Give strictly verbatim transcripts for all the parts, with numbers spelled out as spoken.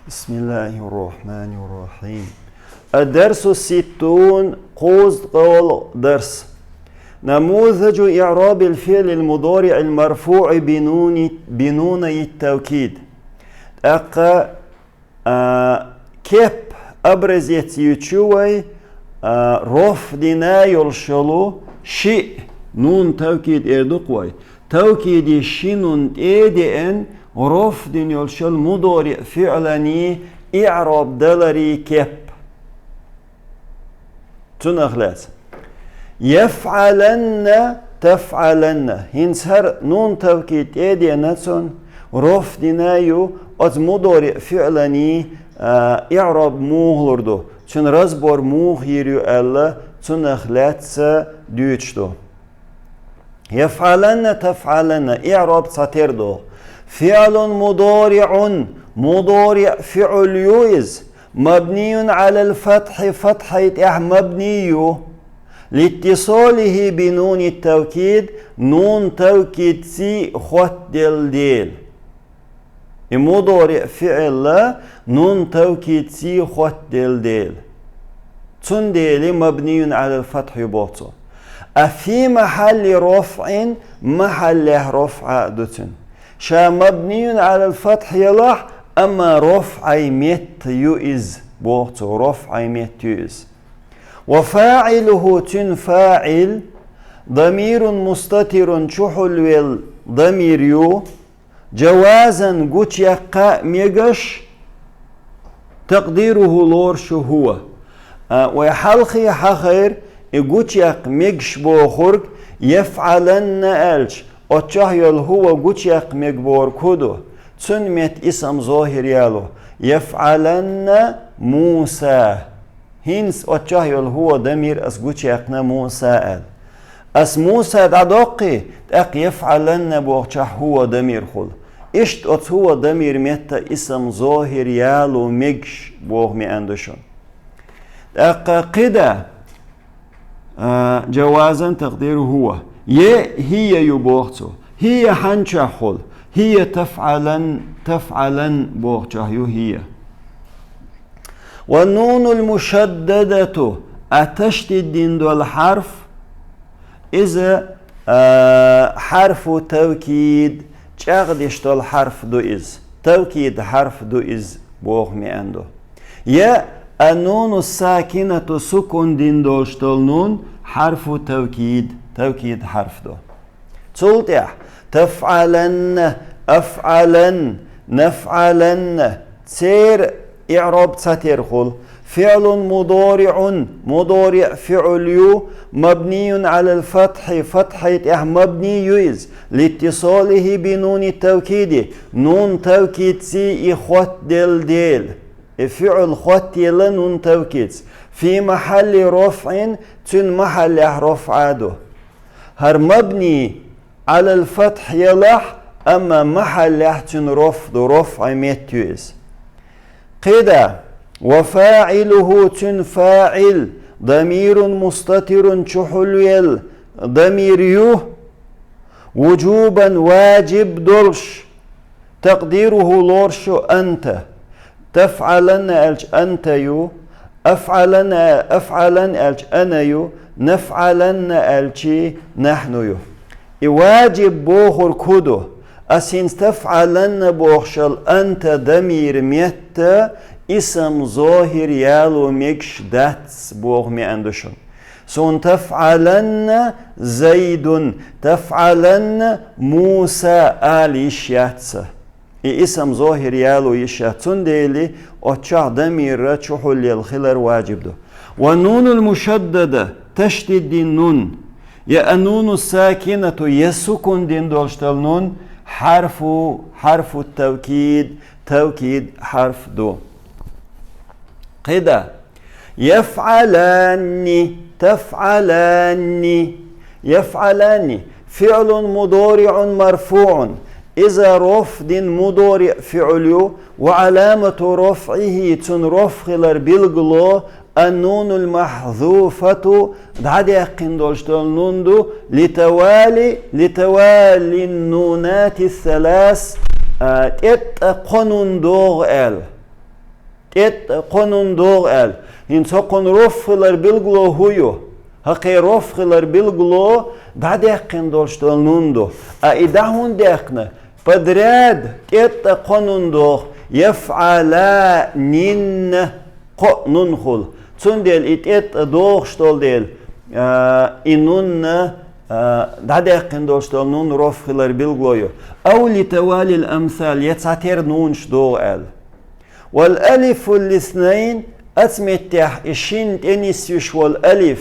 بسم الله الرحمن الرحيم. الدرس الستون, кхузткъалгӀа дарс. نموذج إعراب الفعل المضارع المرفوع بنون، بنوني التوكيد. ТӀаккха, а, кеп, образец ю чу вай, а, роф дина йолуш йолу шиъ, нун тавкид эр ду-кх вай. Тавкиди ши нун тӀе а деана, роф дина йолуш йолу мудориъ фиълани иъроб далари кеп. Цунах лаьцна. ЯфӀаланна, тафӀаланна. ХӀинца хӀара нун тавкид тӀе а деана цунна, роф дина ю, оцу мудориъ фиълани, а, иъроб муха лур ду, цуьнан разбор муха йийр ю аьлла, цунах лаьцна дуьйцуш ду. ЯфӀаланна, тафӀаланна, иъроб цхьатерра догӀу. ФиӀлун мудориӀун, мудориъ фиӀл ю иза, мабниюн Ӏалал фатхьи, фатхьай тӀехь мабни ю, литтисолихи би нуни тавкид, нун тавкидций хоттаделла дела. И мудориъ фиъл нун тавкидций хоттаделла дела. Цундела мабниюн Ӏалал фатхь ю боху цо. А фи махьалли рофӀин, махьаллехь рофӀа а ду цуьнан. Ша мабниюн Ӏалал фатхь елахь, амма рофӀай метта ю иза, боху цо, рофӀай метта ю иза. Ва фаӀилуху, цуьнан фаӀил, дамирун мустатирун, чухьулвелла дамир ю, жавазан, гучуяккха а мегаш, такъдируху, лоруш ю хӀува. А, вай хьалхе хьахайра, и гучуяккха мегаш бохург, яфӀаланна аьлча, оцу чохь йолу хӀува гучуяккха мега бохург хӀун ду? Цуьнан метта исам зохир яло, яфӀаланна Муса. ХӀинца оцу чохь йолу хӀува дамир ас гучуяьккхина Муса аьлла. Ас Муса дӀадоккхий, тӀаккха яфӀаланна бохучохь хӀува дамир хуьлу. Иштта оцу хӀува дамир метта исам зохир яло мегаш боху маьӀна ду шуна. ТӀаккха кхин да, а, жавазан такъдиру хӀува. Е хӀия ю боху цо. ХӀия хьанчохь хуьлу? ХӀия тафӀалан, тафӀалан бохучохь ю хӀия. Ва нунул мушаддадату, а ташдид дина долу хьарф, иза, а, хьарфу тавкид, чӀагӀдеш долу хьарф ду иза. Тавкид хьарф ду иза, боху маьӀна ду. Я а нуну сакинату, сукун дина долуш долу нун, хьарфу тавкид, тавкид хьарф ду. Цул тӀаьхьа тафӀаланна, афӀалан, нафӀаланна, церан иъроб цхьатерра хуьлу. ФиӀлун мудориӀун, мудориӀ фиӀл ю, мабниюн Ӏалал фатхьи, фатхьай тӀехь мабни ю иза, литтисолихи би нуни тавкиди, нун тавкидций и хоттаделла дела. И фиӀл хоттаелла нун тавкидца. Фи махьалли рофӀин, цуьнан махьаллехь рофӀа ду. ХӀара мабни Ӏалал фатхь елахь, амма махьаллехь цуьнан рофӀ ду, рофӀай метта ю иза. Кхин да, ва фаӀилуху, цуьнан фаӀил, дамирун мустатирун, чухьулвелла дамир ю, вужубан, важиб долуш, такъдируху, лоруш ю анта. ТафӀаланна аьлча анта ю, афӀалан, афӀалан аьлча ана ю, нафӀаланна аьлчи нахьну ю. И важиб бохург хӀун ду? Ас хӀинца тафӀаланна бохуш йолу анта дамир метта исам зохир яло мегаш дац боху маьӀна ду шуна. Суна тафӀаланна Зайдун, тафӀаланна Муса ала йиш яц сан. И исам зохир яло йиш яц, цундела оцу чохь дамирра чухьулъелла хилар важиб ду. Ва нунул мушаддада, ташдид дина нун, я а нуну сакинату, я сукун дина долуш долу нун, хьарфу, хьарфу тавкид, тавкид хьарф ду. Кхин да, яфӀаланни, тафӀаланни, яфӀаланни. ФиӀлун мудориӀун марфуӀун. Иза рофӀ дина мудориӀ фиӀл ю, ва Ӏаламату рофӀихи, цуьнан рофӀ хилар билгало, ан-нунул махьзуфату, дӀадаьккхина долуш долу нун ду, литавали, литавали нунати салас, а, тӀеттӀа кхо нун догӀу аьлла. ТӀетӀа кхо нун догӀу аьлла. ХӀинца хӀокхунна рофӀ хилар билгало хӀун ю? ХӀокхе рофӀ хилар билгало дӀадаьккхина долуш долу нун ду. А и дӀа хӀунда даьккхина? Подряд тӀетӀа кхо нун догӀу. ЯфӀаланинна кхо нун хуьлу. Цундела и тӀетӀа догӀуш долу дела, а, и нунна, а, дӀадаьккхина долуш долу нун рофӀ хилар билгало ю. Ау ли тавалил амсал, я цхьатерра нунаш догӀу аьлла. Вал алифу лиснайн, оцу меттехь и шинна тӀе нисвеш волу алиф,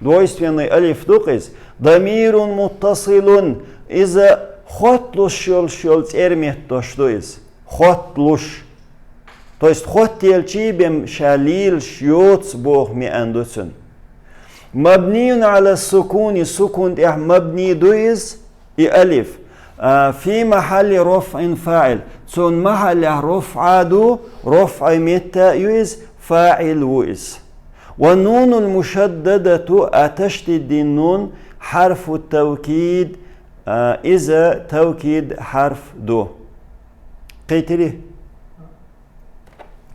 двойственный алиф ду-кх иза, дамирун муттасилун, иза хотталуш йолуш йолу цӀерметдош ду иза. Хотталуш. То есть хоттаелчий бен ша лелаш йоцу боху маьӀна ду цуьнан. Мабниюн ала сукуни, сукун тӀехь мабни ду иза, и алиф. А, фи махьалли рофӀин фаӀил. Цунна махьаллехь рофӀа ду, рофӀай метта ю иза, фаӀил ву иза. Ва нунул мушаддадату, а ташдидин нун, хьарфу тавкид, а, иза тавкид хьарф ду. Кхийтирий?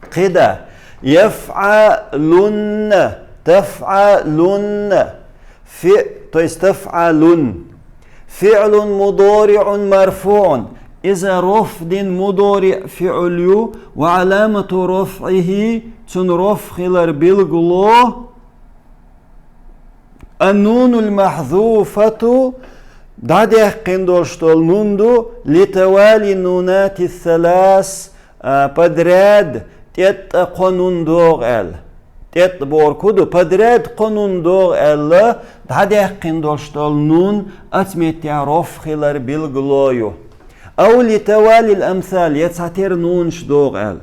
КхидӀа. ЯфӀалунна, тафӀалунна. Фи-, то есть тафӀалун. ФиӀлун мудориӀун марфуӀун. Иза рофӀ дина мудориӀ фиӀл ю, ва Ӏаламату рофӀихи, цуьнан рофӀ хилар билгало, ан-нунул махьзуфату, дӀадаьккхина долуш долу нун ду, ли тавали нунати салас, а, подряд, тӀетӀа кхо нун догӀу аьлла. ТӀетӀа бохург хӀун ду? Подряд кхо нун догӀу аьлла, дӀадаьккхина долуш долу нун оцу меттехь рофӀ хилар билгало ю. Ау ли тавалил амсал, я цхьатерра нунаш догӀу аьлла.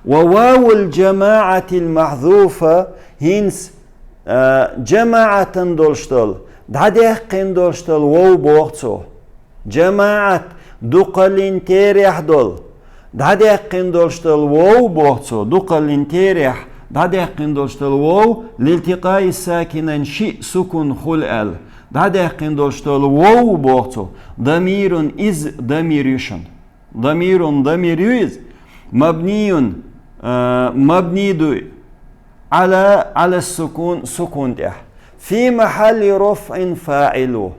Ва вавул джамаӀатил махьзуфа, хӀинца, а, джамаӀатан долуш долу, дӀадаьккхина долуш долу вов боху цо. ДжамаӀат, дукхаллин терехь долу. ДӀадаьккхина долуш долу вов, боху цо, дукхаллин терехь, дӀадаьккхина долуш долу вов, лилтикъаи сакинайн шиъ сукун хуьлу аьлла. ДӀадаьккхина долуш долу вов, боху цо, дамирун, иза дамир ю шуна. Дамирун, дамир ю иза. Мабниюн, а, мабни ду. Ала, ала сукун, сукун тӀехь. Фи махьалли рофӀин фаӀил ву.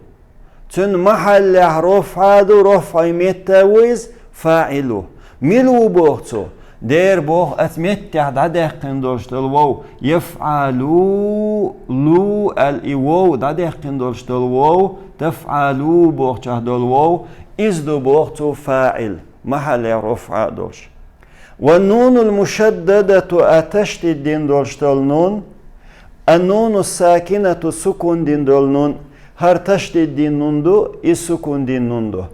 Цуьнан махьаллехь рофӀа ду, рофӀай метта ву иза, фаӀил ву. Мила ву боху цо? Дера боху, оцу меттехь дӀадаьккхина долуш долу вов. ЯфӀалу, лу аьлла и вов, дӀадаьккхина долуш долу вов, тафӀалу бохучохь долу вов, иза ду боху цо фаӀил, махьаллехь рофӀа а долуш. Ва нунул мушаддадату, а ташдид дина долуш долу нун, а нуну сакинату, сукун дина долу нун, хӀара ташдид дина нун ду, и сукун дина нун ду.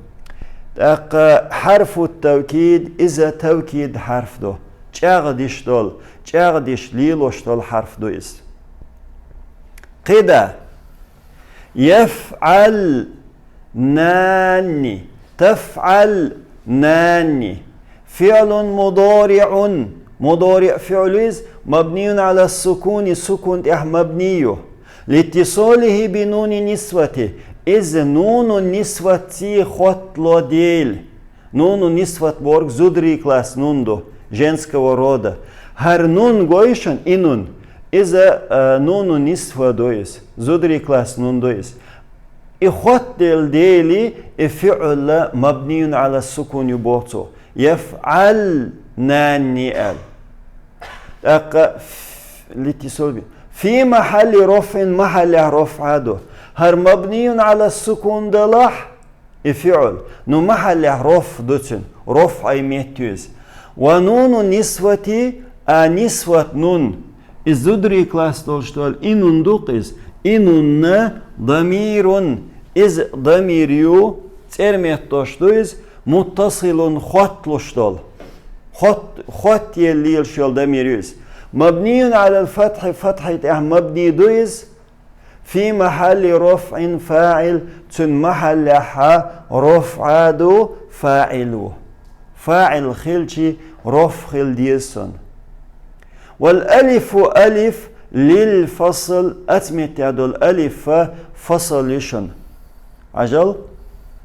ТӀаккха хьарфу тавкид, иза тавкид хьарф ду. ЧӀагӀдеш долу, чӀагӀдеш лелош долу хьарф ду иза. КхидӀа. ЯфӀал нанни, тафӀал нанни. ФиӀлун мудориӀун. Мудориъ фиӀл иза, мабниюн ала сукуни, сукун тӀехь мабни ю. Литтисолихи би нуни нисвати. Иза нуну нисватций хоттало дели. Нуну нисват бохург зударий класс нун ду, женского рода. ХӀара нун гой шуна, и нун. Иза, а, нуну нисва ду иза. Зударий класс нун ду иза. И хоттаделла дели, и фиӀл мабниюн ала сукун ю боху цо. ЯфӀал нанни аьлла. ТӀаккха ф-, литтисол би. Фи махьалли рофӀин, махьаллехь рофӀа ду. ХӀара мабниюн ала сукун далахь, и фиӀл. Ну, махьаллехь рофӀ ду цуьнан, рофӀай метта ю иза. Ва нуну нисвати, а нисват нун. Иза зударий класс долуш долу и нун ду-кх иза. И нунна дамирун, иза дамир ю, цӀерметдош ду иза, муттасилун, хотталуш долу. Хот-, хоттаелла лелаш йолу дамир ю иза. Мабниюн алал фатхьи, фатхьи тӀехь мабни ду иза. Фи махьалли рофӀин фаӀил, цуьнан махьаллехьа рофӀа ду, фаӀил ву. ФаӀил хилчи, рофӀ хила деза цунна. Вал алифу алиф лил фасл, оцу меттехь долу алиф фасл ю шуна. Хьажал,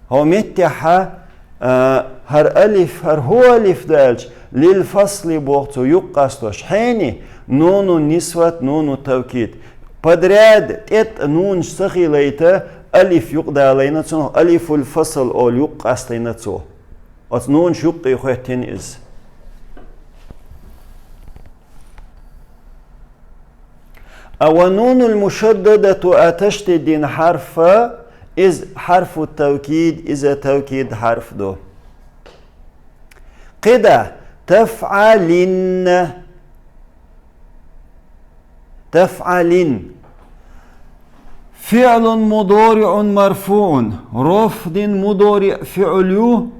хӀо меттехьа, а, хӀара алиф, хӀара хӀу алиф ду аьлча, Лил фасли боху цо юкъ къастош. Хьенан? Нуну нисват, нуну тавкид. Подряд тӀетӀа нунаш ца хилайта, алиф юкъадалайна цунах, алифул фасл олу юкъ къастийна цо. Оцу нунаш юккъе хӀоьттина иза. А ва нунул мушаддадату, а ташдид дина хьарф, иза хьарфу тавкид, иза тавкид хьарф ду. КхидӀа, тафӀалинна. ТафӀалин. ФиӀлун мудориӀун марфуӀун. Роф дина мудориъ фиӀл ю,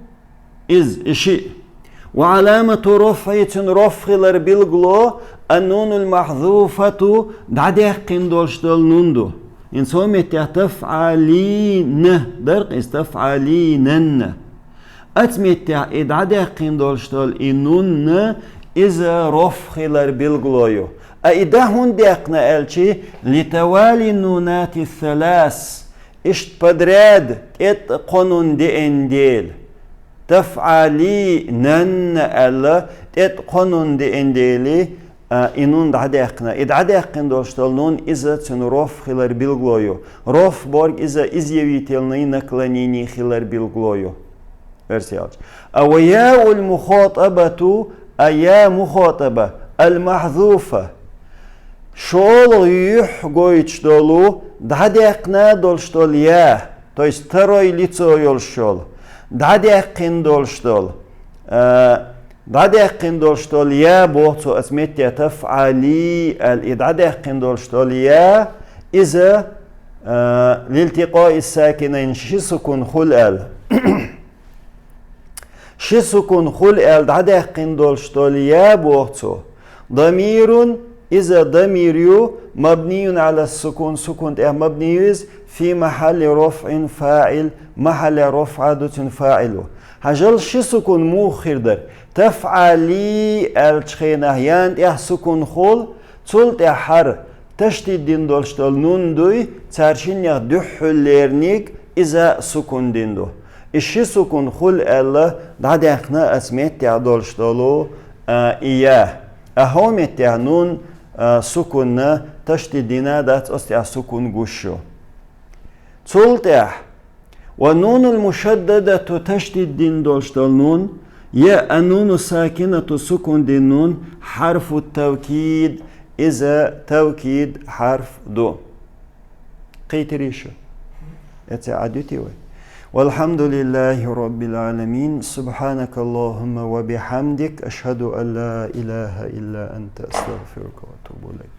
иза, и шиъ. Ва Ӏаламату рофӀи, цуьнан рофӀ хилар билгало, ан-нунул махьзуфату, дӀадаьккхина долуш долу нун ду. ХӀинца хӀокху меттехь тафӀалина дара-кх иза, тафӀалинанна. Оцу меттехь и дӀадаьккхина долуш долу и нунна, иза рофӀ хилар билгало ю. А и дӀа хӀунда даьккхина аьлча, литавали нунати салас, иштта подряд тӀетӀа кхо нун деана дела. ТафӀалинанна аьлла, тӀетӀа кхо нун деана дела, а, и нун дӀадаьккхина. И дӀадаьккхина долуш долу нун, иза цуьнан рофӀ хилар билгало ю. РофӀ бохург иза изъявительный наклонение хилар билгало ю. Версия аьлча. А ва яул мухатабату, а я мухатаба, ал-махьзуфа. ШолгӀа юьхь гойтуш долу, дӀадаьккхина долуш долу я, то есть второй лицо йолуш йолу, дӀадаьккхина долуш долу, а, дӀадаьккхина долуш долу я боху цо оцу метте тафӀали аьлла, и дӀадаьккхина долуш долу я, иза, а, лилтикъаи сакинайн ши сукун хуьлу аьлла. Ши сукун хуьлу аьлла дӀадаьккхина долуш долу я боху цо. Дамирун, иза дамир ю, мабниюн ала сукун, сукун тӀехь мабни ю иза, фи махьалли рофӀин фаӀил, махьалле рофӀа ду цуьнан фаӀил ву. Хьажал, ши сукун муха хир дара? ТафӀали аьллачу хенахь ян тӀехь сукун хуьлу, цул тӀаьхьара ташдид дина долуш долу нун дуй, цара шиннех дуьххьарлерниг иза сукун дина ду. И ши сукун хуьлу аьлла дӀадаьккхина оцу меттехь долуш долу, а, и я. А хӀокху меттехь нун, а, сукунна ташдид дина дац, оцу тӀехь сукун гуш ю. Цул тӀаьхьа ва нунул мушаддадату, ташдид дина долуш долу нун, я ан-нуну сакинату, сукун дина нун, хьарфу тавкид, иза тавкид хьарф ду. Кхийтирий шу? Эццехь Ӏад ю те вай? Валхьамдулиллахи роббил Ӏаламин. Субхьанакаллахумма ва бихьамдик. Ашхаду ан ла илаха илла анта. Астагфирука ва атубу илайк.